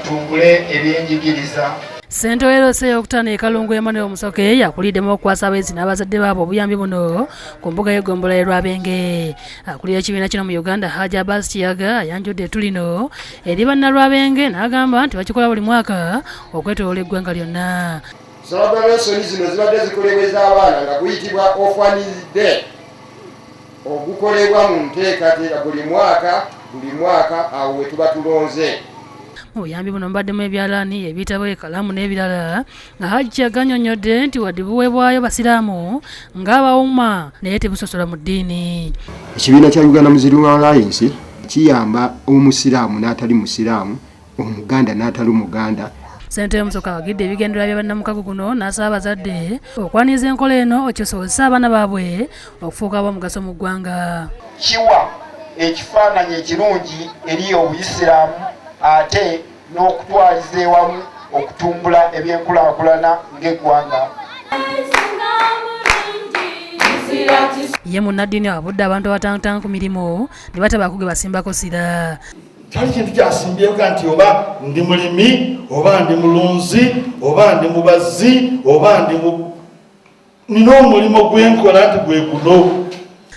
Tutumbule ebyenjigiriza. Ssentebe w'LC ey'okutaano e Kalungu Emmanuel Musoke yakuliddemu okukwasa abayizi n'abazadde baabwe obuyambi buno ku mbuga y'eggombolola y'e Lwabenge. Akulira ekibiina kino mu Uganda Haji Abbas Kiyaga ayanjudde ettu lino eri bannalwabenge n'agamba nti bakikola buli mwaka okwetooloola eggwanga lyonna. Celebration zino zibadde zikolebwa ez'abaana nga guyitibwa Orphans Day ogukolebwa mu nteekateeka buli mwaka buli mwaka awo we tuba tulonze. Mu buyambi buno mubaddemu ebyalaani, ebitabo, ekkalaamu n'ebirala nga Hajji Kiyaga annyonnyodde nti wadde buweebwayo Basiraamu ng'abawuma naye tebusosola mu ddiini. Ekibiina kya Uganda Muslim Alliance kiyamba Omusiraamu n'atali Musiraamu, Omuganda n'atali Muganda. Ssentebe Musoke awagidde ebigendererwa bya bannamukago guno n'asaba abazadde okwaniriza enkola eno ekisobozese abaana baabwe okufuuka ab'omugaso mu ggwanga. Kiwa ekifaananyi ekirungi eri Obuyisiraamu ate n'okutwaliza ewamu okutumbula ebyenkulaakulana ng'eggwanga. Ye munnaddiini awabudde abantu abatangtanga ku mirimu ne batabaako gwe basimbako ssira. Tewali kintu kyasimbyeko nti oba ndi mulimi oba ndi mulunzi oba ndi mubazzi oba ndi nina omulimu gwenkola nti gwe guno.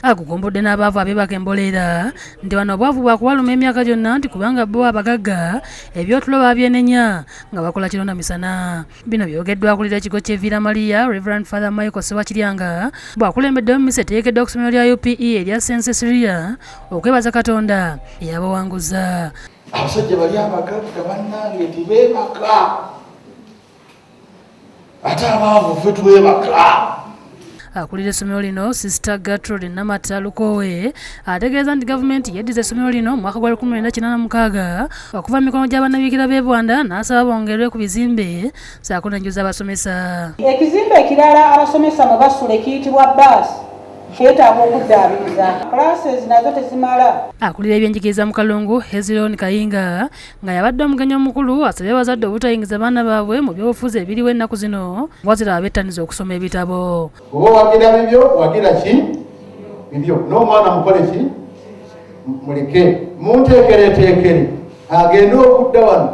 Agugumbudde n'abaavu abeebaka emboleera nti bano obwavu bwakubaluma emyaka gyonna nti kubanga bo abagagga ebyotulo babyenenya nga bakola kiro na misana. Bino byogeddwa akulira ekigo ky'e Villa Maria Reverend Father Michael Ssewakiryanga bw'akulembeddemu mmisa etegekeddwa ku ssomero lya UPE erya St Cecilia okwebaza Katonda eyabawanguza. Abasajja bali abagagga bannange tebeebaka ate abaavu ffe twebaka. Akulira essomero lino Sister Gertrude Namata Lukowe ategeeza nti gavumenti yeddiza essomero lino mu mwaka gwa 1986 okuva mu mikono gya bannabikira b'e Bwanda n'asaba bongerwe ku bizimbe ssaako n'enju z'abasomesa. Ekizimbe ekirala abasomesa mwe basula ekiyitibwa bbaasi kyetaaga okuddaabiriza. Classes nazo tezimala. Akulira ebyenjigiriza mu Kalungu Hezron Kayinga nga yabadde omugenyi omukulu asabye abazadde obutayingiza baana baabwe mu byobufuzi ebiriwo ennaku zino wazira abettaniza okusoma ebitabo. Oba wagira bibyo wagira ki bibyo n'omwana mukole ki muleke munteekereteekere agende okudda wano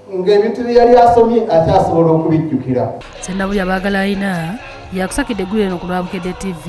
ng'ebintu bye yali asomye akyasobola okubijjukira. Ssenabulya Baagala Ayina yakusakidde eggulire eno ku lwa Bukedde TV.